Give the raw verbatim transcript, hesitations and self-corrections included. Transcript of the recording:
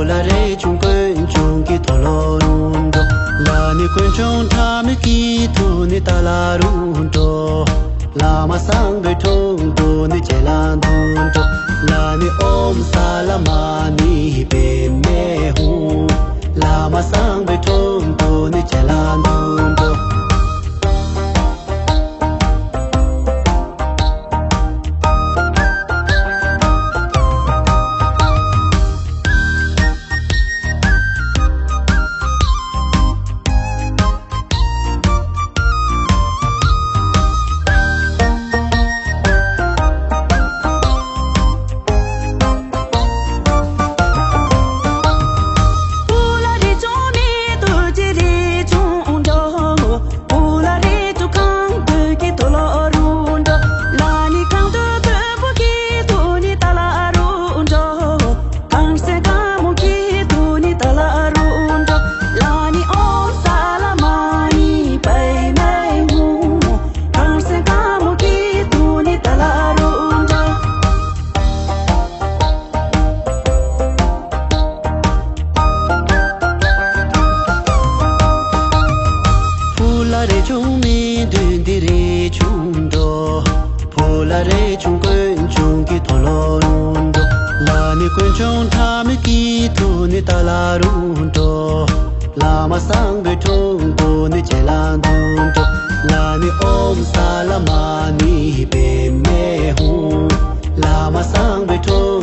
ལ་རས་ཆུང་དཀོན་མཆོག་གི་མཐོལ་ལོ་རུ་འགྲོ། ལ་ནི་དཀོན་མཆོག་ཕྲ་མོ་གི་ཐུགས་ནི་ཏཱ་ལ་རུ་འགྲོ། བླ་མ་སངས་རྒྱས་འཁྲུངས་དུས་ནི་ཇེ་ལ་འདུ་འགྲོ། ལ་ནི་ཨོཾ་ས་ལ་མ་ཎི་པདྨེ་ཧཱུྃ། བླ་མ་སངས་རྒྱས་འཁྲུངས་དུས་ནི་ཇེ་ལ་འདུ་འགྲོ། ཕུ་ལ་རས་ཆུང་མི་བདུན་འདི་རས་ཆུང་འགྲོ། ཕུ་ལ་རས་ཆུང་དཀོན་མཆོག་གི་མཐོལ་ལོ་རུ་འགྲོ། ལ་ནི་དཀོན་མཆོག་ཕྲ་མོ་གི་ཐུགས་ནི་ཏཱ་ལ་རུ་འགྲོ། བླ་མ་སངས་རྒྱས་འཁྲུངས་དུས་ནི་ཇེ་ལ་འདུ་འགྲོ། ལ་ནི་ཨོཾ་ས་ལ་མ་ཎི་པདྨེ་ཧཱུྃ། བླ་མ་སངས་རྒྱས་འཁྲུངས་